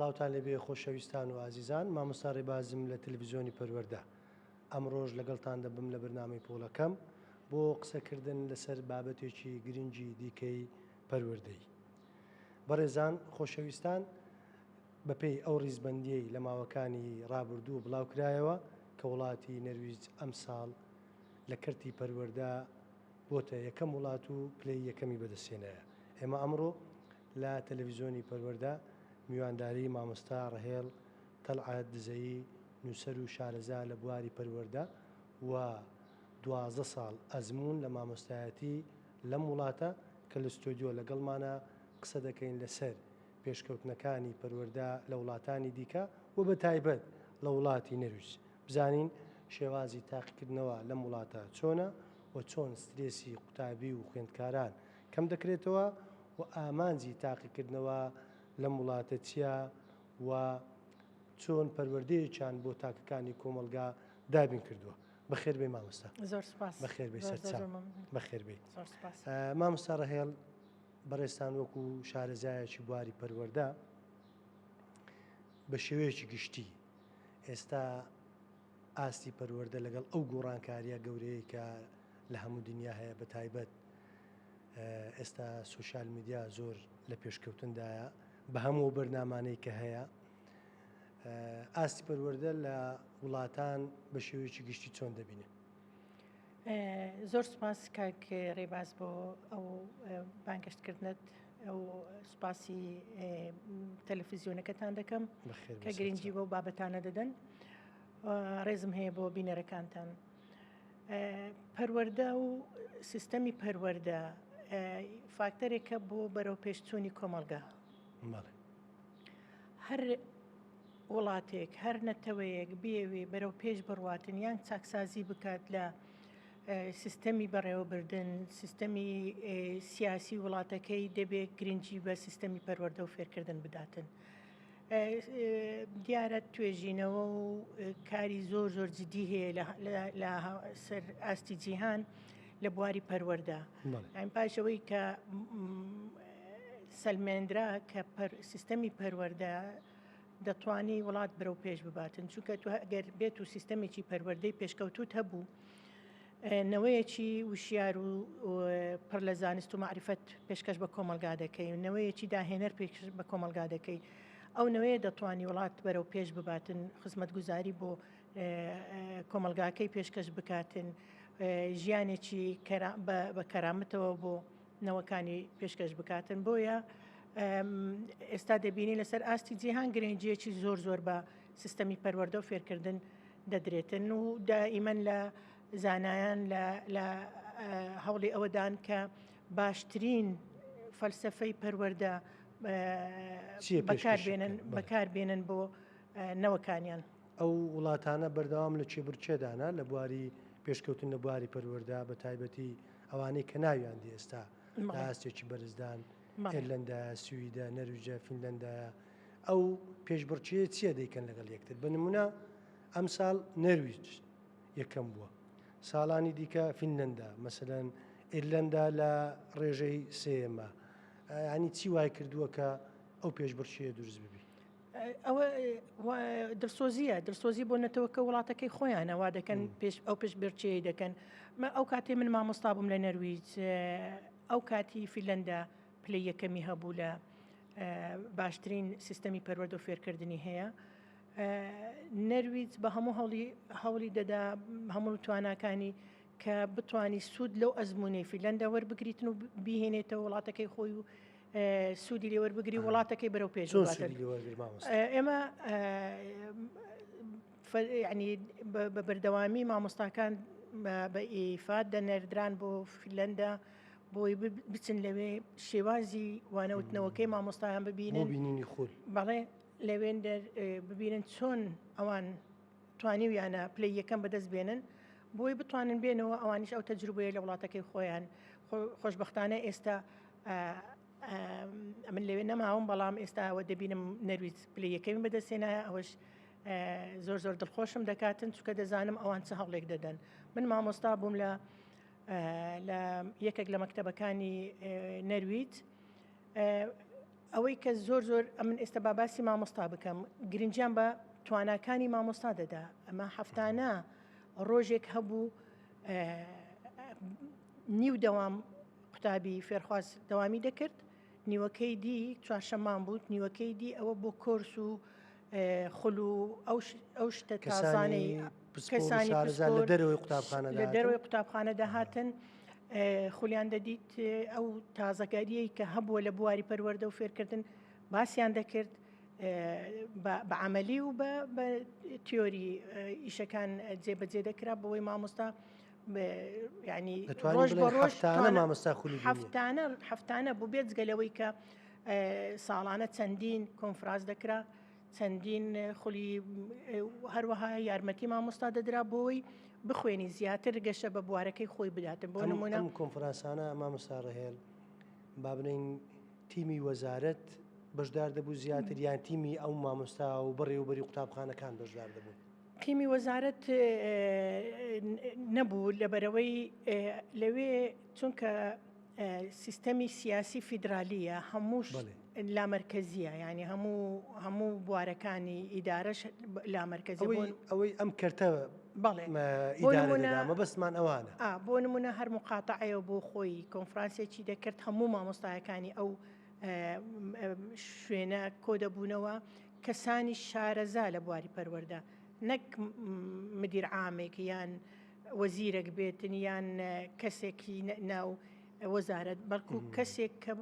سڵاوتان لێبێ خۆشەویستان و ئازیزان مامۆستا ڕێبازم لە تەلەفزیۆنی پەروەردە ئەمڕۆژ لەگەڵتان دەبم لە بەرنامەی پۆڵەکەم بۆ قسەکردن لەسەر بابەتێکی گرنگی دیکەی پەروەردەی بەڕێزان خۆشەویستان بەپێی ئەو ڕیزبەندیەی لە ماوەکانی ڕابردوو بڵاوکرایەوە کە وڵاتی نەرویج ئەمساڵ لە کەرتی پەروەردە بۆتە یەکەم وڵات و پلەی یەکەمی بەدەستهێنایە. ئێمە ئەمڕۆ لە تەلەڤیزیۆنی پەروەردە میوانداری مامۆستا ڕەهێڵ تەڵعەت دزەیی نووسەر و شارەزا لە بواری پەروەردە و 12 ساڵ ئەزموون لە مامۆستایەتی لەم وڵاتە کە لە ستۆدیۆ لەگەڵمانە قسە دەکەین لەسەر پێشکەوتنەکانی پەروەردە لە وڵاتانی دیکە و بە تایبەت لە وڵاتی نەرویج. بزانین شێوازی تاقیکردنەوە لەم وڵاتە چۆنە و چۆن سترێسی قوتابی و خوێندکاران کەم دەکرێتەوە و ئامانجی تاقیکردنەوە لەم وڵاتە چییە و چۆن پەروەردەیەکیان بۆ تاکەکانی کۆمەڵگا دابین کردووە. بەخێر بێی مامۆستا. زۆر سپاس. بەخێر بێی سەرچاو. بەخێر بێی. زۆر سپاس. مامۆستا ڕەهێڵ بەڕێزتان وەکو شارەزایەکی بواری پەروەردە بە شێوەیەکی گشتی ئێستا ئاستی پەروەردە لەگەڵ ئەو گۆڕانکاریە گەورەیە کە لە هەموو دنیا هەیە بە تایبەت ئێستا سوسیال میدیا زۆر لە پێشکەوتندایە بە هەموو بەرنمانەی کە هەیە ئاستی پەروەردە لە وڵاتان بە شێوەیەکی گشتی چۆن دەبینێ؟ زۆر سپاس کاک ڕێباز بۆ ئەو بانگەشتکردنت ئەو سوپاسی تەلەفزیۆنەکەتان دەکەم کە گرنگی بەو بابەتانە دەدەن ڕێزم هەیە بۆ بینەرەکانتان پەروەردە و سیستەمی پەروەردە فاکتەرێکە بۆ بەرەو پێشچوونی کۆمەڵگا هەر وڵاتێک هەر نەتەوەیەک بێوێ بەرەو پێش بڕواتن یان چاکسازی بکات لە سیستەمی بەڕێوەبردن، سیستەمی سیاسی وڵاتەکەی دەبێت گرنگی بە سیستەمی پەروەردە و فێرکردن بداتن. دیارە توێژینەوە و کاری زۆر زۆر جدی هەیە لە سەر ئاستی جیهان لە بواری پەروەردە. ئەم پاشەوەی کە سەلمێنرا کە سیستەمی پەروەردە دەتوانی وڵات بەرەو پێش بباتن چونکە تو ئەگەر بێت و سیستەمێکی پەروەردەی پێشکەوتوت هەبوو نەوەیەکی وشیار و پڕ لە زانست و معرفەت پێشکەش بە کۆمەلگا دەکەی و نەوەیەکی داهێنەر پێشکەش بە کۆمەلگا دەکەی ئەو نەوەیە دەتوانی وڵات بەرەو پێش بباتن خزمەتگوزاری بۆ کۆمەلگاکەی پێشکەش بکاتن ژیانێکی بە کەرامەتەوە بۆ نەوەکانی پێشکەش بکاتن بۆیە ئێستا دەبینی لەسەر ئاستی جیهان گرنگیەکی زۆر زۆر بە سیستەمی پەروەردە و فێرکردن دەدرێتن و دائیمەن لە زانایان لە هەوڵی ئەوەدان کە باشترین فەلسفەی پەروەردە بەکاربێنن بەکاربێنن بۆ نەوەکانیان. ئەو وڵاتانە بەردەوام لە کێبڕکێدانە لە بواری پێشکەوتن لە بواری پەروەردە بە تایبەتی ئەوانەی کە ناویان دی ئێستا لە ئاستێکی بەرزدان ئێرلەندایە سویدە نەرویجە فینلەندایە ئەو پێشبڕکێیە چییە دەیکەن لەگەڵ یەکتر بە نمونە ئەمساڵ نەرویج یەکەم بووە ساڵانی دیکە فینلەندا مەسەلەن ئیرلەندا لە ڕێژەی سێیەمە ینی چی وای کردووە کە ئەو پێشبڕکێیە دروست ببی؟ ئەوە دڵسۆزیە دڵسۆزی بۆ نەتەوەکە وڵاتەکەی خۆیانە وا دەکەن پێش ئەو پێش برچەیە دەکەن ئەو کاتی من مامۆستا بووم لە نەرویج ئەو کاتی فیلەندا پلەی یەکەمی هەبوو لە باشترین سیستەمی پەروەردە و فێرکردنی هەیە نەرویج بە هەموو هەوڵی هەوڵی دەدا هەموو تواناکانی کە بتانی سوود لەو ئەزمونەی فیلەندا وەربگریتن و بیهێنێتەوە وڵاتەکەی خۆی و سوودی لێ وەربگری وڵاتەکەی بەرەو پێش ئێمە ینی بە بەردەوامی مامۆستاکان بە ئیفاد دەنێردران بۆ فیلەندا بۆی بچن لەوێ شێوازی وانەوتنەوەکەی مامۆستایان ببینن بینینی خول بەڵێ لەوێن ببینن چۆن ئەوان توانیویانە پلەی یەکەم بەدەست بێنن بۆی بتوانن بێنەوە ئەوانیش ئەو تەجروبەیە لە وڵاتەکەی خۆیان خۆشببختانە ئێستا من لەوێ نەماوم بەڵام ئێستا ئەوە دەبینم نەرویج پلەی یەکەمی بەدەستێنایە ئەوەش زۆر زۆر دڵخۆشم دەکاتن چونکە دەزانم ئەوان چ هەوڵێک دەدەن من مامۆستا بووم لە لە یەکێک لە مەکتەبەکانی نەرویج. ئەوەی کە زۆر زۆر ئەمن ئێستا با باسی مامۆستا بکەم گرنگیان بە تواناکانی مامۆستا دەدا ئەمە هەفتانە ڕۆژێک هەبوو نیو دەوام قوتابی فێرخواز دەوامی دەکرد نیوەکەی دی چوارشەمان بوو نیوەکەی دی ئەوە بۆ کۆرس و خول و ئەو شتە تازانەی کەسانی لە دەرەوەی قوتابخانە لە دەرەوەی قوتابخانە دەهاتن خولیان دەدیت ئەو تازەگەریەی کە هەبووە لە بواری پەروەردە و فێرکردن باسییان دەکرد بە عملی و بە تیۆری ئیشەکان جێبەجێ دەکرا بەوەی مامۆستا ینی ڕۆژ بە ڕۆژ مامۆستا خولی هەفتانە هەفتانە بوو بێجگە لەوەی کە ساڵانە چەندین کۆنفراس دەکرا چەندین خولی هەروەها یارمەتی مامۆستا دەدرا بۆی بخوێنی زیاتر گەشە بە بوارەکەی خۆی بداتن بۆ نمونە ئەم کۆنفرانسانە مامۆستا ڕەهێل با بڵێین تیمی وەزارەت بەشدار دەبوو زیاتر یان تیمی ئەو مامۆستا و بەڕێوەبەری قوتابخانەکان بەشدار دەبوون؟ تیمی وەزارەت نەبوو لەبەرەوەی لەوێ چونکە سیستەمی سیاسی فیدرالیە هەمووش لامەرکەزیە یعنی هەموو هەموو بوارەکانی ئیدارەش لامەرکەزی ئەوەی ئەم کەرتە بەڵێ مەبەستمان ئەوانە بۆ نمونە هەر مقاتعەیە بۆ خۆی کۆنفرانسێکی دەکرد هەموو مامۆستایەکانی ئەو شوێنە کۆ دەبوونەوە کەسانی شارەزا لە بواری پەروەردە نەک مدیر عامێک یان وەزیرێک بێتن یان کەسێکی ناو وەزارەت بەڵکو کەسێک کە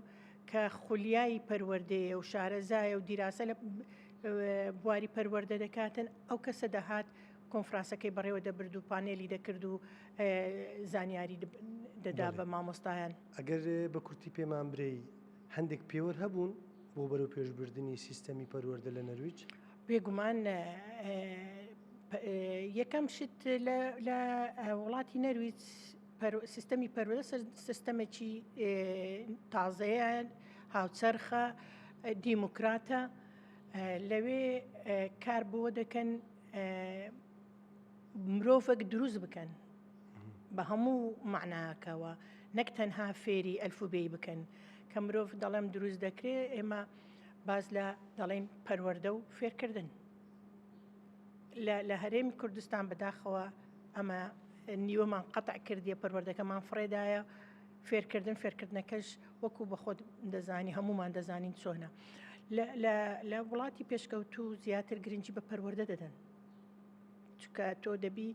کە خولیای پەروەردەیە و شارەزایە و دیراسە لە بواری پەروەردە دەکاتن ئەو کەسە دەهات کۆنفرانسەکەی بەڕێوە دەبرد و پانێلی دەکرد و زانیاری دەدا بە مامۆستایان. ئەگەر بە کورتی پێمان برێی هەندێک پێوەر هەبوون بۆ بەرەو پێشبردنی سیستەمی پەروەردە لە نەرویج؟ بێگومان یەکەم شت لە وڵاتی نەرویج سیستەمی پەروەردە سیستەمێکی تازەیە هاوچەرخە دیموکراتە لەوێ کار بۆ دەکەن مرۆڤێک دروست بکەن بە هەموو معناکەوە نەک تەنها فێری ئەلفوبێی بکەن کە مرۆڤ دەڵێم دروست دەکرێت ئێمە باز لە دەڵێن پەروەردە و فێرکردن لە هەرێمی کوردستان بەداخەوە ئەمە نیوەمان قەتع کردیە پەروەردەکەمان فڕێدایە فێرکردن فێرکردنەکەش وەکو بە خۆت دەزانی هەمومان دەزانین چۆنە لە وڵاتی پێشکەوتوو زیاتر گرنگی بە پەروەردە دەدەن چکە تۆ دەبی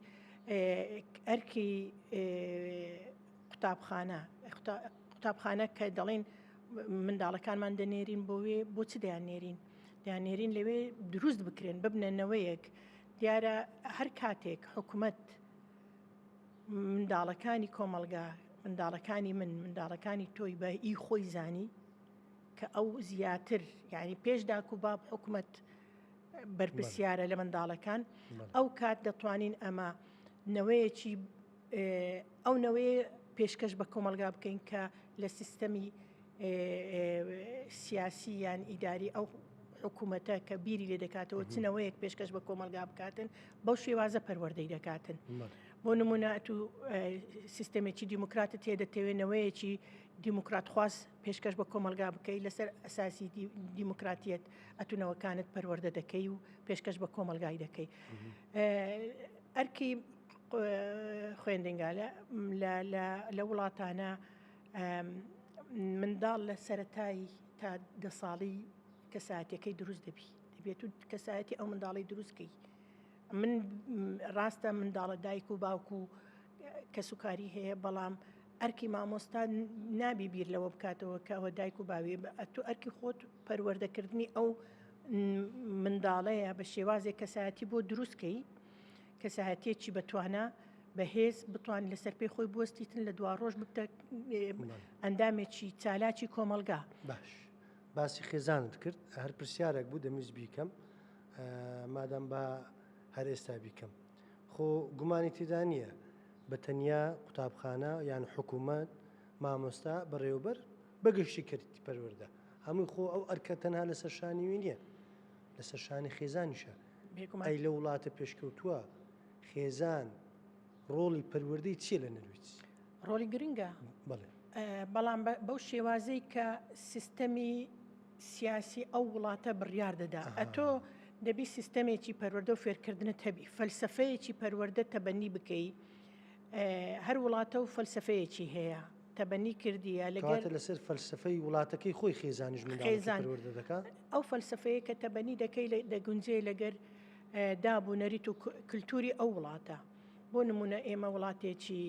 ئەرکی قوتابخانە قوتابخانە کە دەڵێن منداڵەکانمان دەنێرین بۆ وێ بۆ چ دەیان نێرین دەیان نێرین لەوێ دروست بکرێن ببنە نەوەیەک دیارە هەر کاتێک حکومت منداڵەکانی کۆمەڵگا منداڵەکانی من منداڵەکانی تۆی بە ئی خۆی زانی کە ئەو زیاتر یعنی پێش داک و باب حکومت بەرپرسیارە لە منداڵەکان ئەو کات دەتوانین ئەمە نەوەیەکی ئەو نەوەیە پێشکەش بە کۆمەلگا بکەین کە لە سیستەمی سیاسی یان ئیداری ئەو حکوومەتە کە بیری لێ دەکاتەوە چنەوەیەک پێشکەش بە کۆمەلگا بکاتن بەو شێوازە پەروەردەی دەکاتن. بۆ نمونە تو سیستەمێکی دیموکراتت هەیە دەتەوێت نەوەیەکی دیموکراتخواز پێشکەش بە کۆمەلگا بکەیت لەسەر ئەساسی دیموکراتیەت ئەتونەوەکانت پەروەردە دەکەی و پێشکەش بە کۆمەلگای دەکەی. ئەرکی خوێندنگا لە وڵاتانە منداڵ لە سەتایی تا دە ساڵی کەساتەکەی دروست دەبی دەبێت و کەسایەتی ئەو منداڵی دروستکەی من ڕاستە منداڵە دایک و باوک و کەسوکاری هەیە بەڵام ئەرکی مامۆستا نابی بیر لەوە بکاتەوە کە ئەوە دایک و باوی ئەتو ئەرکی خۆت پەروەردەکردنی ئەو منداڵەیە بە شێوازێک کەسایەتی بۆ دروستکەی کەسایەتیەکی بەتوانا بەهێز بتوان لەسەر پێی خۆی بوەستیتن لە دوا ڕۆژ ببتە ئەندامێکی چالاکی کۆمەڵگا. باش باسی خێزانت کرد هەر پرسیارێک بوو دەمویست بیکەم مادام با هەر ئێستا بیکەم خۆ گومانی تێدا نییە بە تەنیا قوتابخانە یان حکوومەت مامۆستا بەڕێوەبەر بەگشتی کەرتی پەروەردە هەمووی خۆ ئەو ئەرکە تەنها لەسەر شانی وی نییە لەسەر شانی خێزانیشە ئەی لە وڵاتە پێشکەوتووە خێزان ڕۆڵی پەروەردەی چییە لە نەرویج؟ ڕۆڵی گرنگە بەڵام بەو شێوازەی کە سیستەمی سیاسی ئەو وڵاتە بڕیار دەدا. ئەتۆ دەبی سیستەمێکی پەروەردە و فێرکردنت هەبی، فەلسەفەیەکی پەروەردە تەبەنی بکەی. هەر وڵاتە و فەلسەفەیەکی هەیە تەبەنی کردیە لەگەر لەسەر فەلسەفەی وڵاتەکەی خۆی خێزانیش خێزان پەروەردە دەکا. ئەو فەلسەفەیە کە تەبەنی دەکەی دەگونجێ لەگەر داب و نەریت و کلتوری ئەو وڵاتە. بۆ نمونە ئێمە وڵاتێکی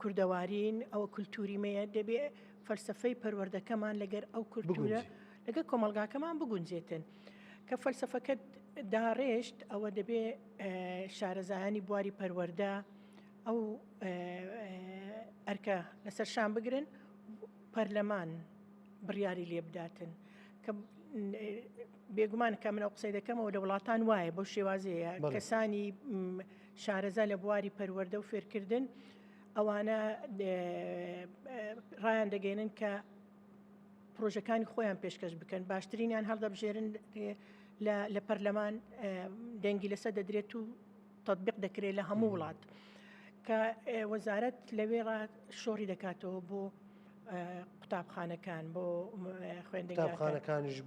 کوردەوارین ئەوە کولتوری مەیە دەبێ فەلسەفەی پەروەردەکەمان لەگەر ئەو کولتورە لەگەر کۆمەلگاکەمان بگونجێتن کە فەلسەفەکەت داڕێشت ئەوە دەبێ شارەزایانی بواری پەروەردە ئەو ئەرکە لەسەر شان بگرن پەرلەمان بڕیاری لێ بداتن کە بێگومان کە منەوە قسەی دەکەمەوە لە وڵاتان وایە بەو شێوازەیە کەسانی شارەزا لە بواری پەروەردە و فێرکردن ئەوانە ڕایان دەگەێنن کە پرۆژەکانی خۆیان پێشکەش بکەن باشترینیان هەڵدەبژێرن لە پەرلەمان دەنگی لەسەر دەدرێت و تطبیق دەکرێت لە هەموو وڵات کە وەزارەت لەوێ ڕا شۆڕی دەکاتەوە بۆ قوتابخانەکان بۆ خوێندنگاخانەکانیش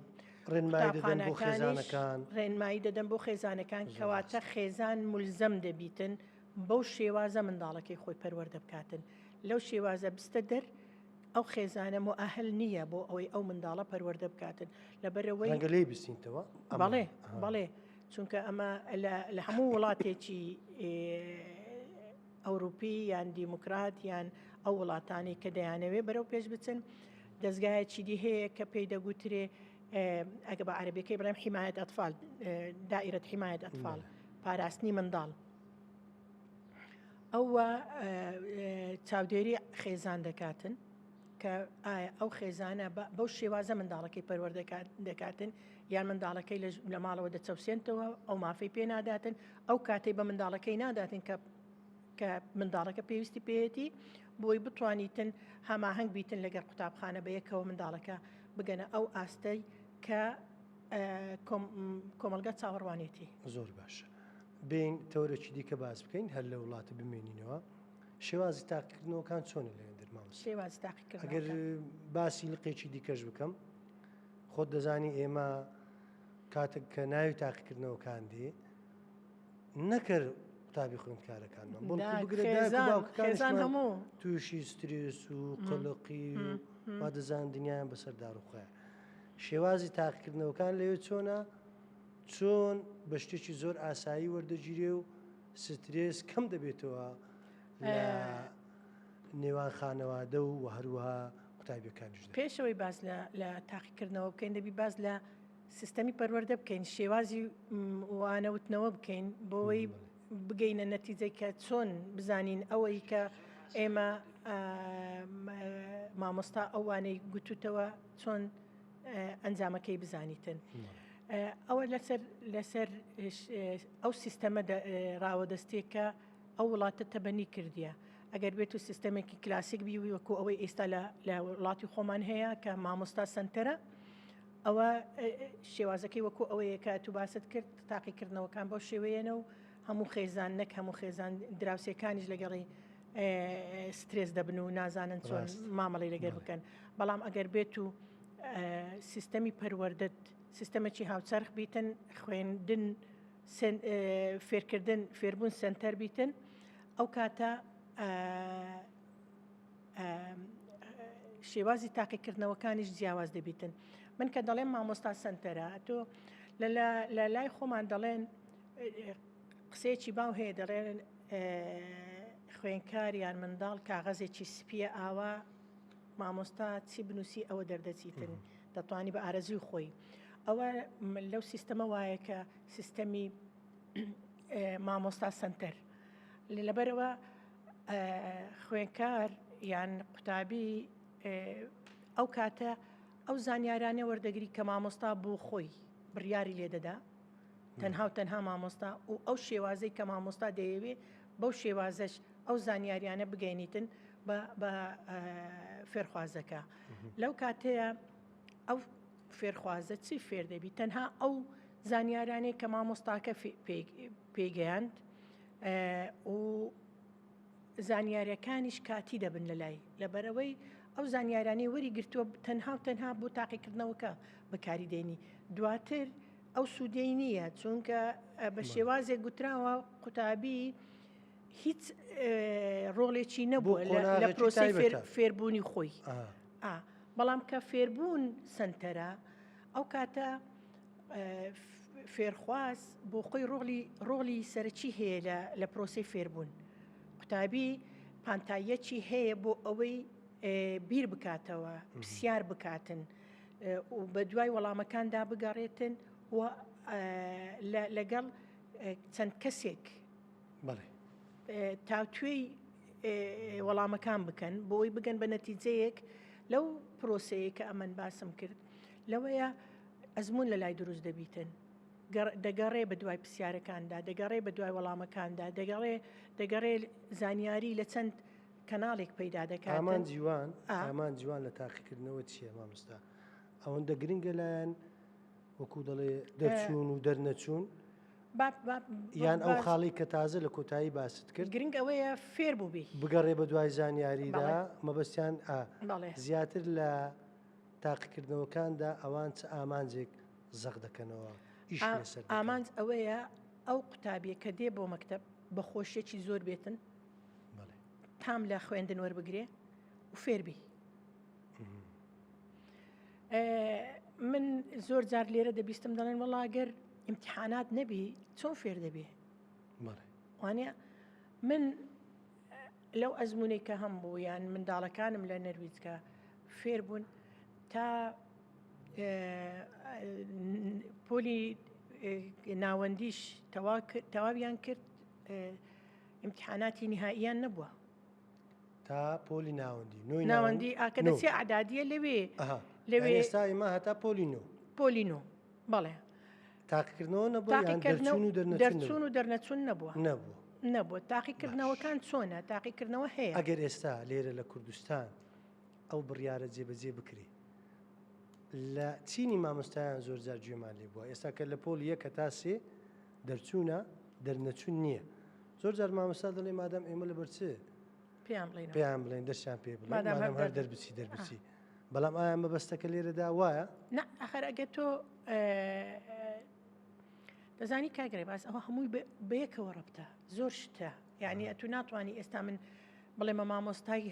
ڕێنمایی دەدەن بۆ خێزانەکان ڕێنمایی دەدەن بۆ خێزانەکان کەواتە خێزان ملزەم دەبیتن بەو شێوازە منداڵەکەی خۆی پەروەردە بکاتن لەو شێوازە بستە دەر ئەو خێزانە موئەهل نییە بۆ ئەوەی ئەو منداڵە پەروەردە بکاتن لەبەرەوەی ڕەنگە لێی بسینتەوە بەڵێ بەڵێ چونکە ئەمە لە هەموو وڵاتێکی ئەوروپی یان دیموکرات یان ئەو وڵاتانی کە دەیانەوێ بەرەو پێش بچن دەستگایەکی دی هەیە کە پێی دەگوترێ ئەگە بە عربیەکەی بڵێم حیمایەت ئەتفال دائرەت حیمایەت ئەتفال پاراستنی منداڵ ئەوە چاودێری خێزان دەکاتن کە ئایا ئەو خێزانە بەو شێوازە منداڵەکەی پەروەردە دەکاتن یان منداڵەکەی لە ماڵەوە دەچەوسێنتەوە ئەو مافەی پێ ناداتن ئەو کاتەی بە منداڵەکەی ناداتن کە کە منداڵەکە پێویستی پێیەتی بۆی بتوانیتن هەماهەنگ بیتن لەگەر قوتابخانە بە یەکەوە منداڵەکە بگەنە ئەو ئاستەی کە کۆمەلگا چاوەڕوانێتی. زۆر باشە بین تەوەرێکی دیکە باس بکەین هەر لە وڵاتە بمێنینەوە شێوازی تاقیکردنەوەکان چۆنە لە هێندر مامۆستا شێوازی تاقیکردنەوەکان ئەگەر باسی لقێکی دیکەش بکەم خۆت دەزانی ئێمە کاتێک کە ناوی تاقیکردنەوەکان دێ نەکرد قوتابی خوێندکارەکانمان بەڵکو بگرە دایک و باوکەکانیشمان هەموو تووشی سترێس و قەلەقی و وا دەزان دنیایان بەسەر داڕوخایە شێوازی تاقیکردنەوەکان لەوێ چۆنە چۆن بە شتێکی زۆر ئاسایی وەردەگیرێ و سترێس کەم دەبێتەوە لە نێوان خانەوادە و هەروەها قوتابیەکانیشدا. پێشەوەی باس لە تاقیکردنەوە بکەین دەبی باس لە سیستەمی پەروەردە بکەین شێوازی وانەوتنەوە بکەین بۆی بگەینە نەتیجەی کە چۆن بزانین ئەوەی کە ئێمە مامۆستا ئەوانەی گوتوتەوە چۆن ئەنجامەکەی بزانیتن. ئەوە لەسەر لەسەر ئەو سیستەمە ڕاوەدەستێک کە ئەو وڵاتە تەبەنی کردیە ئەگەر بێت و سیستەمێکی کلاسیک بی وەکو ئەوەی ئێستا لە وڵاتی خۆمان هەیە کە مامۆستا سنتەرە ئەوە شێوازەکەی وەکو ئەوەیە کە تو باست کرد تاقیکردنەوەکان بەو شێوەیەنە و هەموو خێزان نەک هەموو خێزان دراوسێکانیش لەگەڵی سترێس دەبن و نازانن چۆن مامەڵی لەگەر بکەن بەڵام ئەگەر بێت و سیستەمی پەروەردەت سیستەمێکی هاوچەرخ بیتن خوێندن فێرکردن فێربوون سنتەر بیتن ئەو کاتە شێوازی تاقیکردنەوەکانیش جیاواز دەبیتن من کە دەڵێم مامۆستا سنتەرە تۆ لە لای خۆمان دەڵێن قسەیەکی باو هەیە دەڵێن خوێنکار یان منداڵ کاغەزێکی سپیە ئاوا مامۆستا چی بنووسی ئەوە دەردەچیتن دەتوانی بە ئارەزوی خۆی ئەوە لەو سیستەمە وایە کە سیستەمی مامۆستا سنتەر لەبەرەوە خوێنکار یان قوتابی ئەو کاتە ئەو زانیارانە وەردەگری کە مامۆستا بۆ خۆی بڕیاری لێدەدا تەنها و تەنها مامۆستا و ئەو شێوازەی کە مامۆستا دەیەوێ بەو شێوازەش ئەو زانیاریانە بگەینیتن بە فێرخوازەکە لەو کاتەیە ئەو فێرخوازە چی فێر دەبی تەنها ئەو زانیارانەی کە مامۆستاکە پێگەیاند و زانیاریەکانیش کاتی دەبن لە لای لەبەرەوەی ئەو زانیارانەی وەری گرتووە تەنها و تەنها بۆ تاقیکردنەوەکە بەکاری دێنی دواتر ئەو سوودەی نییە چونکە بە شێوازێک گوتراوە قوتابی هیچ ڕۆڵێکی نەبوو لە پرۆسی فێربوونی خۆی بەڵام کە فێربوون سنتەرە ئەو کاتە فێرخواز بۆ خۆی ڕۆڵی ڕۆڵی سەرەکی هەیە لە لە پرۆسی فێربوون قوتابی پانتاییەکی هەیە بۆ ئەوەی بیر بکاتەوە پرسیار بکاتن و بە دوای وەڵامەکاندا بگەڕێتن و لەگەڵ چەند کەسێک تاوتوێی وەڵامەکان بکەن بۆی بگەن بە نەتیجەیەک لەو پرۆسەیە کە ئەمن باسم کرد لەوەیە ئەزمون لە لای دروست دەبیتن دەگەڕێ بە دوای پرسیارەکاندا دەگەڕێ بە دوای وەڵامەکاندا دەگەڕێ دەگەڕێ زانیاری لە چەند کەناڵێک پەیدا دەکات ئامان جیوان ئامان جیوان لە تاقیکردنەوە چییە مامۆستا ئەوەندە گرنگە لایەن وەکو دەڵێ دەرچوون و دەرنەچوون یان ئەو خاڵی کە تازە لە کۆتایی باست کرد گرنگ ئەوەیە فێر بووبی بگەڕێ بە دوای زانیاریدا مەبەستیان ئا زیاتر لە تاقیکردنەوەکاندا ئەوان چ ئامانجێک زەق دەکەنەوە ئیش لەسەر دەکەن؟ ئامانج ئەوەیە ئەو قوتابیە کە دێ بۆ مەکتەب بە خۆشیەکی زۆر بێتن تام لە خوێندن وەربگرێ و فێربی. من زۆر جار لێرە دەبیستم دەڵێن وەڵا گەر ئیمتحانات نەبی چۆن فێر دەبێ وانە من لەو ئەزموونەی کە هەم بوو یان منداڵەکانم لە نەرویجکە فێر بوون تا پۆلی ناوەندیش تەواویان کرد ئیمتحاناتی نهائیان نەبووە تا پۆلی ناوەندی نۆی ناوەندی ئاکە دەچێ ئەعدادیە لەوێ لەوێ ئێستا ئێمە هەتا پۆلی نۆ پۆلی نۆ بەڵێ تاقیکردنەوە نەبوو دەرچوون و دەرچوون و دەرنەچوون نەبووە نەبوو نەبوو تاقیکردنەوەکان چۆنە تاقیکردنەوە هەیە ئەگەر ئێستا لێرە لە کوردستان ئەو بڕیارە جێبەجێ بکرێ لە چینی مامۆستایان زۆر جار گوێمان لێ بووە ئێستا کە لە پۆل یەک هەتا سێ دەرچوونە دەرنەچوون نییە زۆر جار مامۆستا دەڵێ مادام ئێمە لەبەر چ پێیان بڵێین پێیان بڵێن دەرسیان پێ بڵێن مادام هەر مادام هەر دەربچی دەربچی بەڵام ئایا مەبەستەکە لێرەدا وایە؟ نا ئەخەر ئەگەر تۆ دەزانی کاک ڕێباز ئەوە هەمووی بەیەکەوە ڕەبتە زۆر شتە یعنی ئەتو ناتوانانی ئێستا من بڵێمە مامۆستای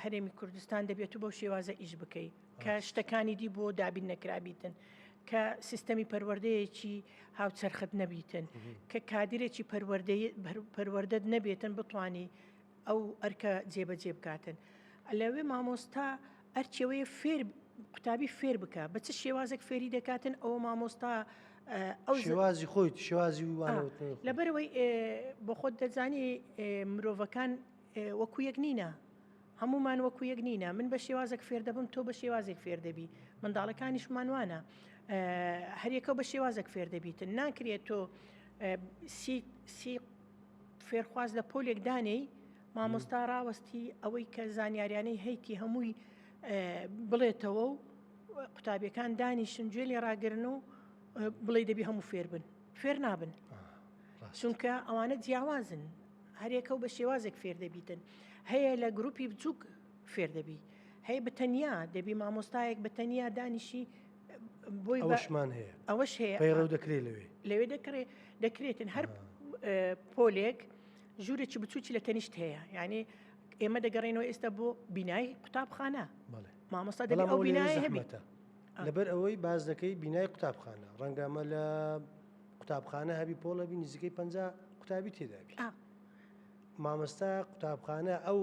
هەرێمی کوردستان دەبێت و بەو شێوازە ئیش بکەی کە شتەکانی دی بۆ دابین نەکرابیتن کە سیستەمی پەروەردەیەکی هاوچەرخت نەبیتن کە کادرێکی پەروەردەت نەبێتن بتانی ئەو ئەرکە جێبەجێ بکاتن لەوێ مامۆستا ئەرچەوەیە فێر قوتابی فێر بکە بە چ شێوازێک فێری دەکاتن ئەوە مامۆستا ئەو شێوازی خۆی شێوازی لەبەرەوەی بۆ خۆت دەزانی مرۆڤەکان وەکو یەک نینە هەمومان وەکو یەک نینە من بە شێوازێک فێر دەبم تۆ بە شێوازێک فێر دەبی منداڵەکانیشمان وانە هەریەکە بە شێوازێک فێر دەبیتن ناکرێت تۆ سی سی فێرخواز لە پۆلێک دانێی مامۆستا ڕاوەستی ئەوەی کە زانیاریانەی هەیتی هەمووی بڵێتەوە و قوتابیەکان دانیشن گوێ لێ ڕاگرن و بڵێ دەبی هەموو فێر بن فێر نابن چونکە ئەوانە جیاوازن هەرێکە و بە شێوازێک فێر دەبیتن هەیە لە گروپی بچووک فێر دەبی هەیە بەتەنیا دەبی مامۆستایەک بەتەنیا دانیشی بۆی ئەوەشمان هەیە ئەوەش هەیە پەیڕەو دەکرێت لەوێ لەوێ دەکرێت دەکرێتن هەر پۆلێک ژوورێکی بچووکی لە تەنیشت هەیە یعنی ئێمە دەگەڕێنەوە ئێستا بۆ بینای قوتابخانە مامۆستا دەبێت ئەو بینای هەبێتە لەبەر ئەوەی باز دەکەی بینای قوتابخانە ڕەنگە ئەمە لە قوتابخانە هەبی پۆڵەبی نزیکەی 50 قوتابی تێدابی مامۆستا قوتابخانە ئەو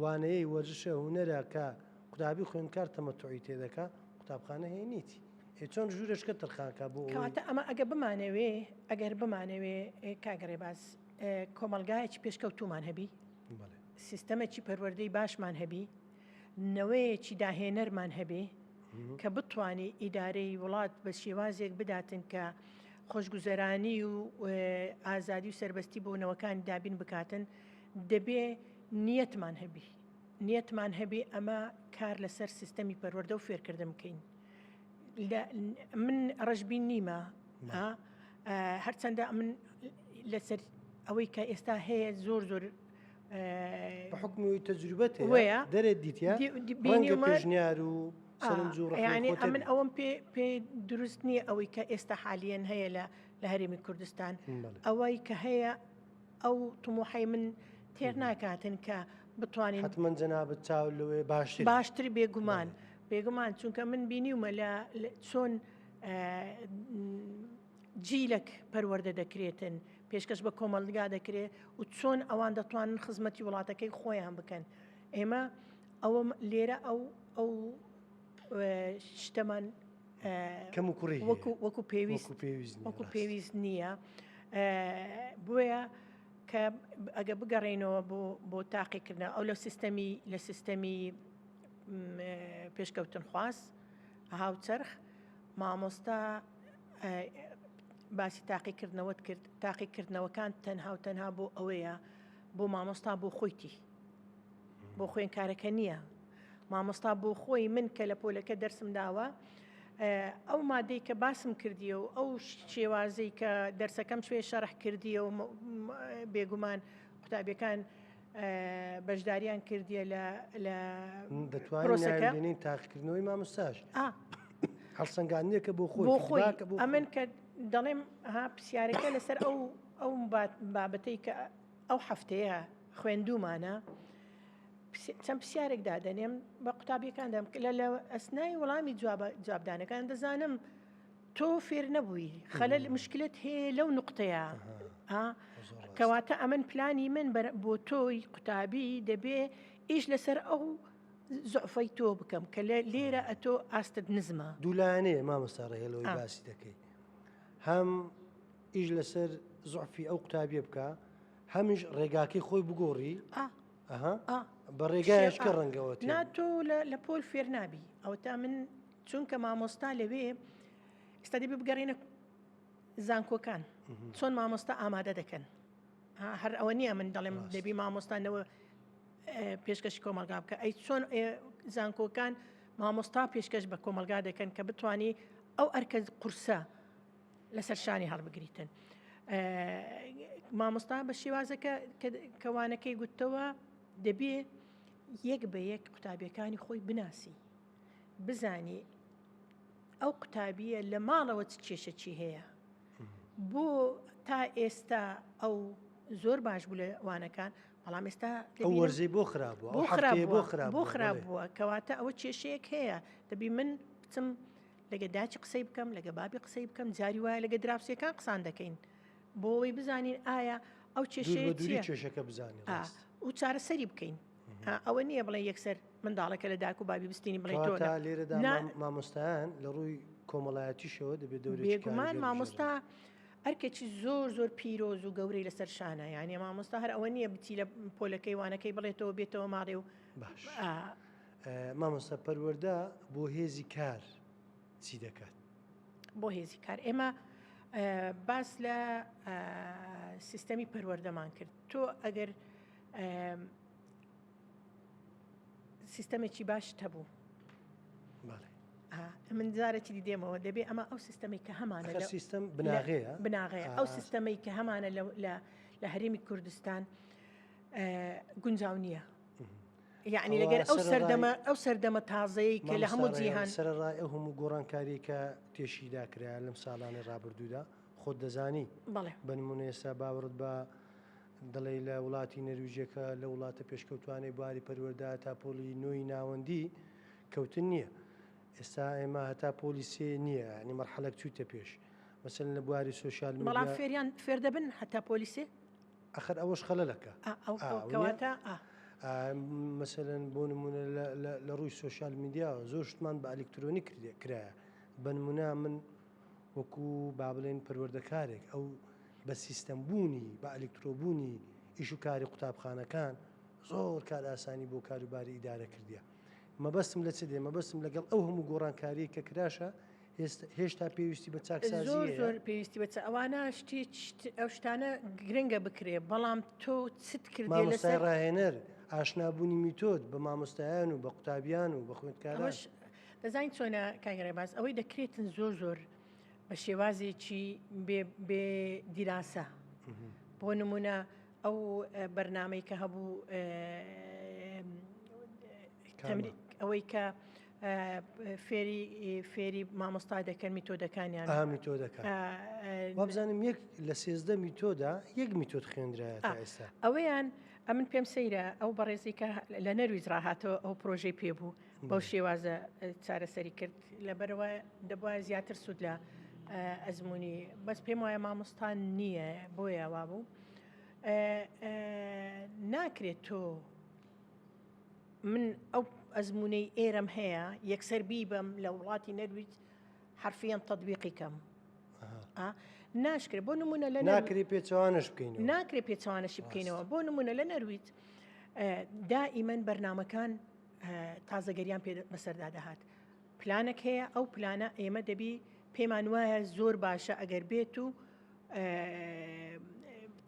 وانەیەی وەرزشە هونەرە کە قوتابی خوێندکار تەمەتوعی تێدەکا قوتابخانە هەیە نیتی ئێ چۆن ژوورێکە تەرخانکا بۆ ئەوەی کەواتە ئەمە ئەگە بمانەوێ ئەگەر بمانەوێ کاک ڕێباز کۆمەڵگایەکی پێشکەوتومان هەبی بەڵێ سیستەمێکی پەروەردەی باشمان هەبی نەوەیەکی داهێنەرمان هەبێ کە بتانی ئیدارەی وڵات بە شێوازێک بداتن کە خۆشگوزەرانی و ئازادی و سەربەستی بۆ نەوەکانی دابین بکاتن دەبێ نیەتمان هەبی نیەتمان هەبی ئەمە کار لەسەر سیستەمی پەروەردە و فێرکردن بکەین من ڕەشبین نیمە هەرچەندە من لەسەر ئەوەی کە ئێستا هەیە زۆر زۆر. بە حوکمی تەجروبەت هەیە دەرێت دیتە ڕەنگە پێشنیار و سەرنج و ڕەخنەی خۆت هەبێ. ئەوەم پێ پێ دروست نییە ئەوەی کە ئێستا حالیەن هەیە لە لە هەرێمی کوردستان ئەوەی کە هەیە ئەو تموحەی من تێر ناکاتن کە بتوانین حتمما جەنابت چاو لەوێ باشتر باشتر بێگومان بێگومان چونکە من بینیومە لە چۆن جیلەک پەروەردە دەکرێتن پێشکەش بە کۆمەڵگا دەکرێت و چۆن ئەوان دەتوانن خزمەتی وڵاتەکەی خۆیان بکەن ئێمە ئەوە لێرە ئەو ئەو شتەمان کەم و کوڕی وەکو وەکو پێویست وەکو پێویست نییە بۆیە کە ئەگە بگەڕێنەوە بۆ بۆ تاقیکردنە ئەو لە سیستەمی لە سیستەمی پێشکەوتن خواست هاوچەرخ مامۆستا باسی تاقیکردنەوەت کرد تاقیکردنەوەکان تەنها و تەنها بۆ ئەوەیە بۆ مامۆستا بۆ خۆیتی بۆ خوێنکارەکە نییە مامۆستا بۆ خۆی من کە لە پۆلەکە دەرسم داوە ئەو مادەی کە باسم کردیە و ئەو شێوازەی کە دەرسەکەم شوێ شەرح کردیە و بێگومان قوتابیەکان بەشداریان کردیە لە لە دەتوانین تاقیکردنەوەی مامۆستاش هەڵسەنگاندنێکە بۆ خۆی بۆ خۆی ئەمن کە دەڵێم ها پرسیارەکە لەسەر ئەو ئەو بابەتەی کە ئەو هەفتەیە خوێندومانە چەند پرسیارێک دادەنێم بە قوتابیەکان دەم لە لە ئەسنای وەڵامی جوابدانەکان دەزانم تۆ فێر نەبووی خەلەل مشکلت هەیە لەو نقطەیە کەواتە ئەمن پلانی من بۆ تۆی قوتابی دەبێ ئیش لەسەر ئەو زعفەی تۆ بکەم کە لێرە ئەتۆ ئاستت نزمە. دوولایەنەیە مامۆستا ڕێهێڵەوەی باسی دەکەی هەم ئیش لەسەر زعفی ئەو قوتابیە بکە هەمیش ڕێگاکەی خۆی بگۆڕی بە ڕێگایش کە ڕەنگەوە نا تۆ لە پۆل فێر نابی ئەوە تا من چونکە مامۆستا لەوێ ئێستا دەبێ بگەڕێنە زانکۆکان چۆن مامۆستا ئامادە دەکەن هەر ئەوە نییە من دەڵێم دەبی مامۆستانەوە پێشکەشی کۆمەلگا بکە ئەی چۆن زانکۆکان مامۆستا پێشکەش بە کۆمەلگا دەکەن کە بتانی ئەو ئەرکە قورسە لەسەر شانی هەڵبگریتن مامۆستا بە شێوازەکە کەوانەکەی گوتەوە دەبێ یەک بە یەک قوتابیەکانی خۆی بناسی بزانی ئەو قوتابیە لە ماڵەوە چ کێشەکی هەیە بۆ تا ئێستا ئەو زۆر باش بوو لە وانەکان بەڵام ئێستا ئەو وەرزەی بۆ خراپ بووە بۆ خراپ بۆ خراپ بۆ خراپ بووە کەواتە ئەوە کێشەیەک هەیە دەبی من بچم لەگە داچی قسەی بکەم لەگە بابی قسەی بکەم جاری وایە لەگە دراوسێکان قسان دەکەین بۆ ئەوەی بزانین ئایا ئەو کێشەیە کێشەکە بزانین و چارەسەری بکەین ئەوە نییە بڵێ یەکسەر منداڵەکە لە داک و بابی بستینی بڵێ تۆ لێرەدا مامۆستایان لە ڕووی کۆمەڵایەتیشەوە دەبێت دەورێکی بێگومان مامۆستا ئەرکێکی زۆر زۆر پیرۆز و گەورەی لەسەر شانە یانە مامۆستا هەر ئەوە نییە بچی لە پۆلەکەی وانەکەی بڵێتەوە بێتەوە ماڵێ و باش مامۆستا پەروەردە بۆ هێزی کار چی دەکات؟ بۆ هێزی کار ئێمە باس لە سیستەمی پەروەردەمان کرد تۆ ئەگەر سیستەمێکی باشت هەبوو من جارێکی دی دێمەوە دەبێ ئەمە ئەو سیستەمی کە هەمانە سیستم بناغەیە بناغەیە ئەو سیستەمەی کە هەمانە لە هەرێمی کوردستان گونجاو نییە یعنی لەگەر ئەو سەردەمە ئەو سەردەمە تازەیە کە لە هەموو جیهان سەرڕای ئەو هەموو گۆڕانکاری کە تێشیدا کرا لەم ساڵانەی ڕابردوودا خۆت دەزانی بە نمونە ئێستا باوەڕت بە دەڵێی لە وڵاتی نەرویجەکە لە وڵاتە پێشکەوتوانەی بواری پەروەردە تا پۆلی نۆی ناوەندی کەوتن نییە ئێستا ئێمە هەتا پۆلی سێ نییە ینی مەرحەلەک چوویتە پێش مەسەلەن لە بواری سۆشیال میدیا بەڵام فێریان فێر دەبن هەتا پۆلی سێ ئەخر ئەوەش خەلەلەکە کەواتە مەسەلەن بۆ نمونە لە ڕووی سۆشیال میدیا زۆر شتمان بە ئەلکترۆنی کرایە بە نمونە من وەکو با بڵێن پەروەردەکارێک ئەو بە سیستەم بوونی بە ئەلیکترۆبوونی ئیش و کاری قوتابخانەکان زۆر کار ئاسانی بۆ کاروباری ئیدارە کردیە مەبەستم لە چ دێ مەبەستم لەگەڵ ئەو هەموو گۆڕانکاریە کە کراشە هێشتا پێویستی بە چاکسازی زۆر زۆر پێویستی بە ئەوانە شتی ئەو شتانە گرنگە بکرێ بەڵام تۆ چت کرد مامۆستای ڕاهێنەر ئاشنابوونی میتۆد بە مامۆستایان و بە قوتابیان و بە خوێندکاران دەزانی چۆنە کاک ڕێباز ئەوەی دەکرێتن زۆر زۆر بە شێوازێکی بێ دیراسە بۆ نمونە ئەو بەرنامەی کە هەبوو ئەوەی کە فێری فێری مامۆستا دەکەن میتۆدەکانیان میتۆدەکان وابزانم یەک لە 13 میتۆدا یەک میتۆد خوێندرایە تا ئێستا ئەوەیان ئەمن پێم سەیرە ئەو بەڕێزی کە لە نەرویج ڕاهاتەوە ئەو پرۆژەی پێ بوو بەو شێوازە چارەسەری کرد لەبەرەوە دەبواە زیاتر سوود لە ئەزمموی بەس پێم وایە مامۆستان نییە بۆیە وابوو ناکرێت تۆ من ئەو ئەزمونەی ئێرەم هەیە یەکسەر بیبەم لە وڵاتی نەرویج حرفیان تطبیقی کەم ناشکرێت بۆ نمونە لە ناکری پێچوانش بکەین ناکرێت پێچوانەشی بکەینەوە بۆ نمونە لە نەرویج دائیمەن بەرنمەکان تازەگەریان پێ بەسەردا دەهات پلانێک هەیە ئەو پلانە ئێمە دەبی پێمان وایە زۆر باشە ئەگەر بێت و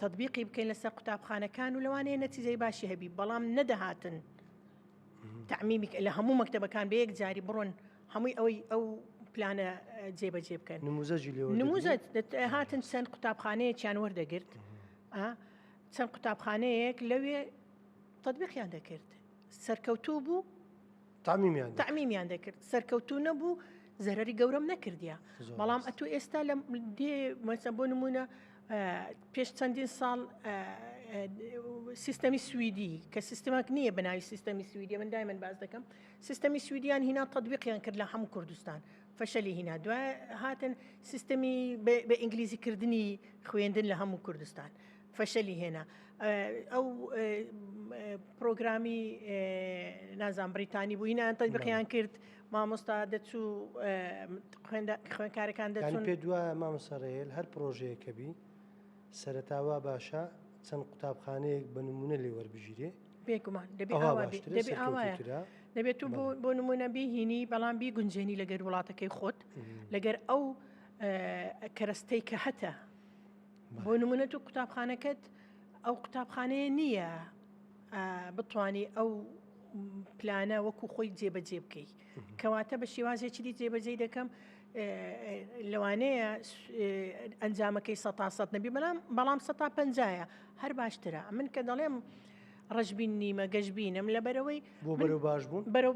تطببیقی بکەین لەسەر قوتابخانەکان و لەوانەیە نەتیزەی باشی هەبی بەڵام نەدەهاتن تعمیمی لە هەموو مەکتتەبەکان بە یەک جاری بڕۆن هەمووی ئەوەی ئەو پلانە جێبەجێ بکەن نموزەجی لێ نموزە هاتن چەند قوتابخانەیەکیان وەردەگرت چەند قوتابخانەیەک لەوێ تطبیقیان دەکرد سەرکەوتوو بوو تعمیمیان تعمیمیان دەکرد سەرکەوتوو نەبوو زەرری گەورەم نەکردیا بەڵام ئەتو ئێستا لە دێ مەسە بۆ نمونە پێش چەندین ساڵ سیستەمی سوئدی کە سیستمێک نییە بە ناوی سیستەمی سوئدی من دای من باز دەکەم سیستەمی سوئدیان هینا تطبیقیان کرد لە هەموو کوردستان فەشەلی هینا دوای هاتن سیستەمی بە ئینگلیزی کردنی خوێندن لە هەموو کوردستان فەشەلی هێنا ئەو پرۆگرامی نازان بریتانی بوو هینان تەطبیقیان کرد مامۆستا دەچوو خوێندکارەکان دەچون پێ دوایە مامۆستا ڕێل هەر پرۆژەیەکە بی سەرەتا وا باشە چەند قوتابخانەیەک بە نمونە لێ وەربگیرێ بێگومان دەبێ دەبێ ئاوایە دەبێت تو بۆ نمونە بیهینی بەڵام بیگونجێنی لەگەر وڵاتەکەی خۆت لەگەر ئەو کەرەستەی کە هەتە بۆ نمونە تو قوتابخانەکەت ئەو قوتابخانەیە نییە بتانی ئەو پلانە وەکو خۆی جێبەجێ بکەیت کەواتە بە شێوازێکی دی جێبەجێ دەکەم لەوانەیە ئەنجامەکەی سە سە نەبی بەڵام بەڵام سە پنجایە هەر باشترە من کە دەڵێم ڕەشبین نیمە گەشببینم لەبەرەوەی بۆ بەرەو باش بوون بەرەو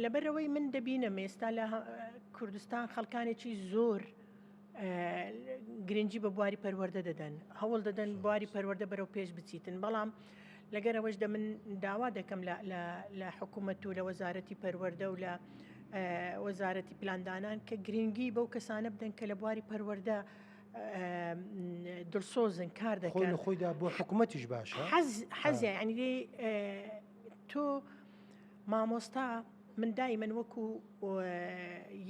لەبەرەوەی من دەبینم ئێستا لە کوردستان خەڵکانێکی زۆر گرنگی بە بواری پەروەردە دەدەن هەوڵ دەدەن بواری پەروەردە بەرەو پێش بچیتن بەڵام لەگەر ئەوەش دە من داوا دەکەم لە حکوومەت و لە وەزارەتی پەروەردە و لە وەزارەتی پلاندانان کە گرنگی بەو کەسانە بدەن کە لە بواری پەروەردە دڵسۆزن کار دەکەن خۆیدا بۆ حکوومەتیش باشە حەز حەزیان ینی تۆ مامۆستا من دایمەن وەکو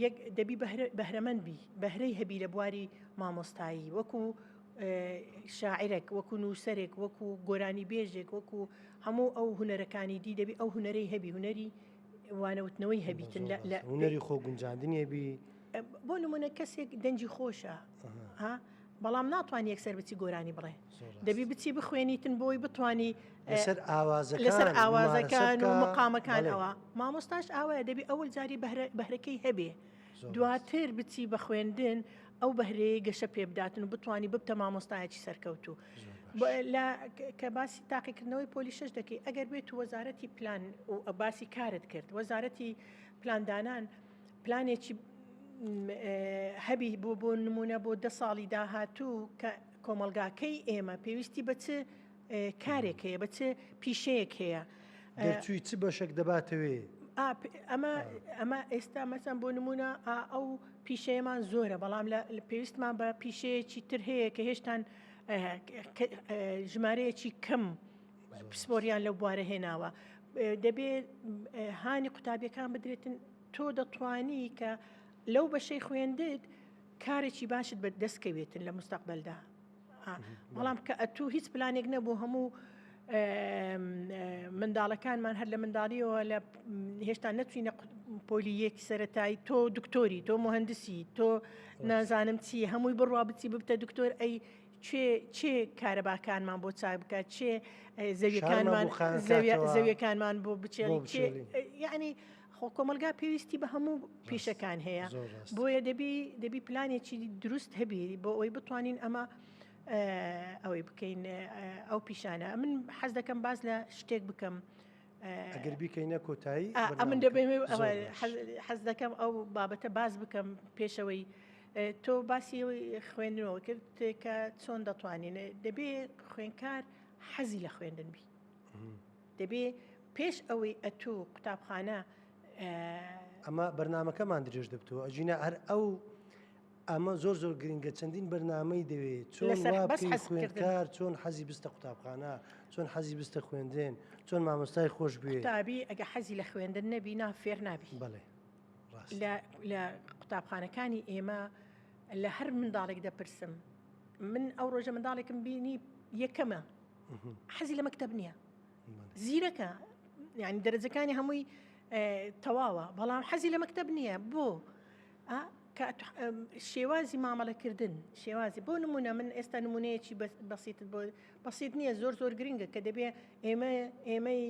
یەک دەبی بەهرەمەند بی بەهرەی هەبی لە بواری مامۆستایی وەکو شاعرێک وەکو نووسەرێک وەکو گۆرانی بێژێک وەکو هەموو ئەو هوەرەکانی دی دەبی ئەو هوەرەی هەبی هوەری وانەوتنەوەی هەبیتن لە هوەری خۆ گونجاندنی هەبی بۆ نمونە کەسێک دەنگی خۆشە ها بەڵام ناتوانانی یەکسەر بچی گۆرانی بڵێ دەبی بچی بخوێنیتن بۆی بتانی لەسەر ئاوازەکان لەسەر ئاوازەکان و مقامەکان ئەوە مامۆستاش ئاوایە دەبی ئەول جاری بەهرەکەی هەبێ دواتر بچی بە خوێندن ئەو بەهرەیە گەشە پێ بداتن و بتانی ببتە مامۆستایەکی سەرکەوتوو لە کە باسی تاقیکردنەوەی پۆلی شش دەکەی ئەگەر بێت و وەزارەتی پلان و باسی کارت کرد وەزارەتی پلاندانان پلانێکی هەبی بۆ بۆ نمونە بۆ دە ساڵی داهاتوو کە کۆمەڵگاکەی ئێمە پێویستی بە چ کارێک هەیە بە چ پیشەیەک هەیە دەرچووی چ بەشێک دەباتەوێ ئەمە ئەمە ئێستا مەسەن بۆ نمونە ئەو پیشەیەمان زۆرە بەڵام لە پێویستمان بە پیشەیەکی تر هەیە کە هێشتان ژمارەیەکی کەم پسپۆریان لەو بوارە هێناوە دەبێت هانی قوتابیەکان بدرێتن تۆ دەتوانی کە لەو بەشەی خوێندت کارێکی باشت بە دەست کەوێتن لە مستەقبلدا بەڵام کە ئەتوو هیچ پلانێک نەبوو هەموو منداڵەکانمان هەر لە منداڵیەوە لە هێشتا نەچوینە پۆلی یەک سەتایی تۆ دکتۆری تۆ مهندسی تۆ نازانم چی هەمووی بڕوا بچی ببتە دکتۆر ئەی چێ چێ کارەباکانمان بۆ چاک بکات چێ زەویەکانمان زەویەکانمان بۆ بچێ یعنی خۆ کۆمەلگا پێویستی بە هەموو پیشەکان هەیە بۆیە دەبی دەبی پلانێکی دروست هەبی بۆ ئەوەی بتوانین ئەمە. ئەوەی بکەین ئەو پیشانە من حەز دەکەم باس لە شتێک بکەم ئەگەر بیکەینە کۆتایی ئەمن دەبێ حەز دەکەم ئەو بابەتە باس بکەم پێشەوەی تۆ باسی خوێندنەوە کرد کە چۆن دەتوانین دەبێ خوێنکار حەزی لە خوێندن بی دەبێ پێش ئەوەی ئەتوو قوتابخانە ئەمە بەرنمەکەمان درێژ دەبتەوە ئەجینا هەر ئەو ئەمە زۆر زۆر گرنگە چەندین بەرنامەی دەوێت چۆن خوێندکار چۆن حەزی بستە قوتابخانە چۆن حەزی بستە خوێندن چۆن مامۆستای خۆش بێ قوتابی ئەگە حەزی لە خوێندن نەبی نا فێر نابی بەڵێ لە قوتابخانەکانی ئێمە لە هەر منداڵێک دەپرسم من ئەو ڕۆژە منداڵێکم بینی یەکەمە حەزی لە مەکتب نییە زیرەکە یعنی دەرەجەکانی هەمووی تەواوە بەڵام حەزی لە مەکتب نییە بۆ شێوازی مامەڵەکردن شێوازی بۆ نمونە من ئێستا نمونەیەکی بەسیتت بۆ بەسیت نییە زۆر زۆر گرنگە کە دەبێ ئێمە ئێمەی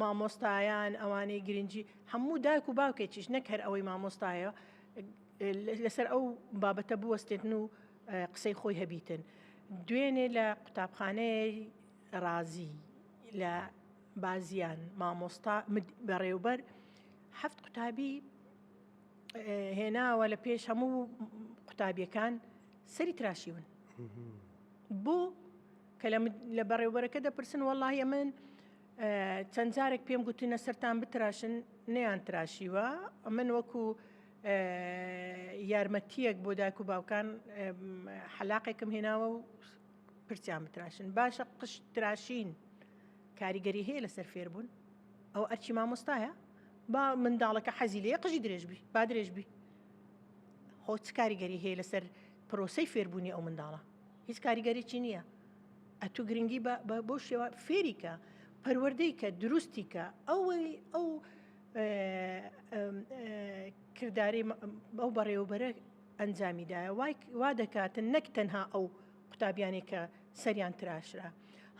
مامۆستایان ئەوانەی گرنگی هەموو دایک و باوکێکیش نەک هەر ئەوەی مامۆستایە لەسەر ئەو بابەتە بوەستێتن و قسەی خۆی هەبیتن دوێنێ لە قوتابخانەیە ڕازی لە بازیان مامۆستا بەڕێوبەر هەفت قوتابی هێناوە لە پێش هەموو قوتابیەکان سەری تراشیون بۆ کە لە بەڕێوبەرەکە دەپرسن وەڵی من چەند جارێک پێم گوتنە سەرتان بتراشن نیان تراشیوە من وەکو یارمەتیەک بۆ دایک و باوکان حەلاقێکم هێناوە و پرسیان بتراشن باشە قش تراشین کاریگەری هەیە لەسەر فێربوون ئەو ئەرچی مامۆستایە با منداڵەکە حەزی لێ قژی درێژ بی با درێژ بی خۆ چ کاریگەری هەیە لەسەر پرۆسەی فێربوونی ئەو منداڵە هیچ کاریگەریی نییە ئەتو گرنگی بۆ شێوە فێریکە پەروەردەی کە دروستی کە ئەوەی ئەو کرداری ئەو بەڕێوەبەرە ئەنجامیدایە وا دەکاتن نەک تەنها ئەو قوتابیانێک کە سەریان تراشرا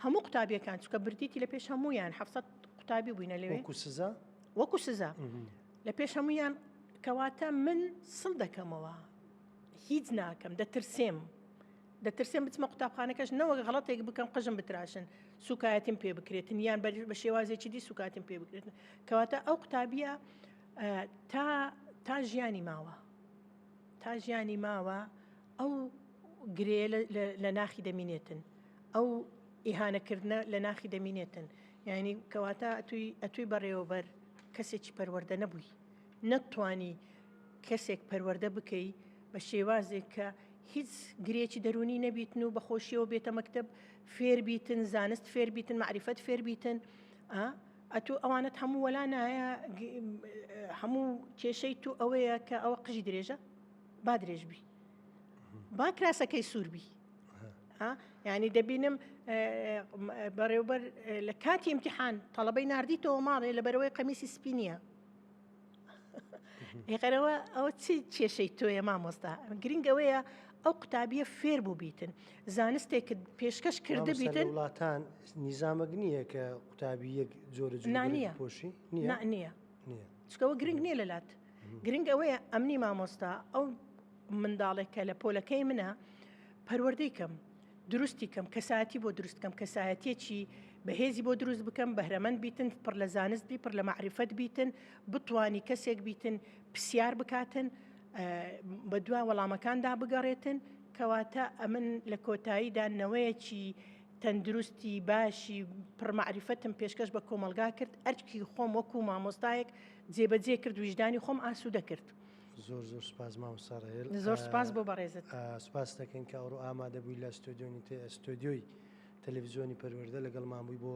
هەموو قوتابیەکان چکە بردیتی لە پێش هەمویان 700 قوتابی بووینە لەوێ وەکو سزا وەکو سزا لە پێش هەمویان کەواتە من سڵ دەکەمەوە هیچ ناکەم دەترسێم دەترسێم بچمە قوتابخانەکەش نەوەک غەڵەتێک بکەم قژم بتراشن سوکایەتیم پێ بکرێتن یان بە شێوازێکی دی سوکاتیم پێ بکرێتن کەواتە ئەو قوتابیە تا تا ژیانی ماوە تا ژیانی ماوە ئەو گرێ لە ناخی دەمینێتن ئەو ئیهانەکردنە لە ناخی دەمینێتن یعنی کەواتە ئەتوی ئەتوی بەڕێوەبەر کەسێکی پەروەردە نەبووی نەتوانی کەسێک پەروەردە بکەی بە شێوازێک کە هیچ گرێکی دەرونی نەبیتن و بەخۆشیەوە بێتە مەکتب فێر بیتن زانست فێر بیتن معریفەت فێر بیتن ئەتو ئەوانت هەموو وەلا نایە هەموو کێشەی تو ئەوەیە کە ئەوە قژی درێژە با درێژ بی با کراسەکەی سوور بی ینی دەبینم بەڕێوبەر لە کاتی امتحان تەڵەبەی نردیتەوە ماڵێ لە بەرەوەی قەمیسی سپی نییە هێقەرەوە ئەوە چی کێشەی تۆیە مامۆستا گرنگ ئەوەیە ئەو قوتابیە فێر بوو بیتن زانستێکت پێشکەش کردبیتن وڵاتان نیزامەک نییە کە قوتابی یەک جۆرە نییە پۆشی نییە نییە چکەوە گرنگ نییە لەلات گرنگ ئەوەیە ئەمنی مامۆستا ئەو منداڵێک کە لە پۆلەکەی منە پەروەردەی کەم دروستی کەم کەسایەتی بۆ دروست کەم کەسایەتیەکی بەهێزی بۆ دروست بکەم بەهرەمەند بیتن پڕ لە زانست بی پڕ لە مەعریفەت بیتن بتوانی کەسێک بیتن پرسیار بکاتن بە دوا وەڵامەکاندا بگەڕێتن کەواتە ئەمن لە کۆتاییدا نەوەیەکی تەندروستی باشی پڕمەعریفەتم پێشکەش بە کۆمەلگا کرد ئەرکی خۆم وەکو مامۆستایەک جێبەجێ کرد ویژدانی خۆم ئاسوودە کرد. زۆر زۆر سوپاس مامۆستا ڕەهێل. زۆر سوپاس بۆ بەڕێزت. سوپاس دەکەین کە ئەوڕۆ ئامادە بووی لە ستۆدیۆنی ستۆدیۆی تەلەڤیزیۆنی پەروەردە لەگەڵمان بووی بۆ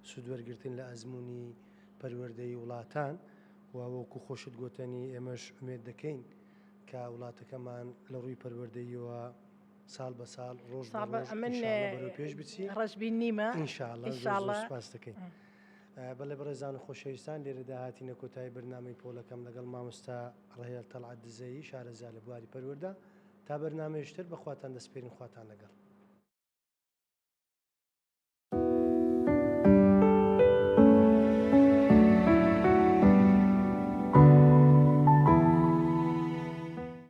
سوودوەرگرتن لە ئەزموونی پەروەردەی وڵاتان و وەکو خۆشت گۆتەنی ئێمەش ئومێد دەکەین کە وڵاتەکەمان لە ڕووی پەروەردەییەوە ساڵ بە ساڵ ڕۆژ بە ڕۆژ ئەمن بەرەو پێش بچی ڕەشبین نیمە ئینشاءاللە زۆر زۆر سوپاس دەکەین. بەڵێ بەڕێزان و خۆشەویستان لێرەدا هاتینە کۆتایی بەرنامەی پۆلەکەم لەگەڵ مامۆستا ڕەهێڵ تەڵعەت دزەیی شارەزا لە بواری پەروەردە تا بەرنامەیەکی تر بە خواتان دەسپێرین خواتان لەگەڵ.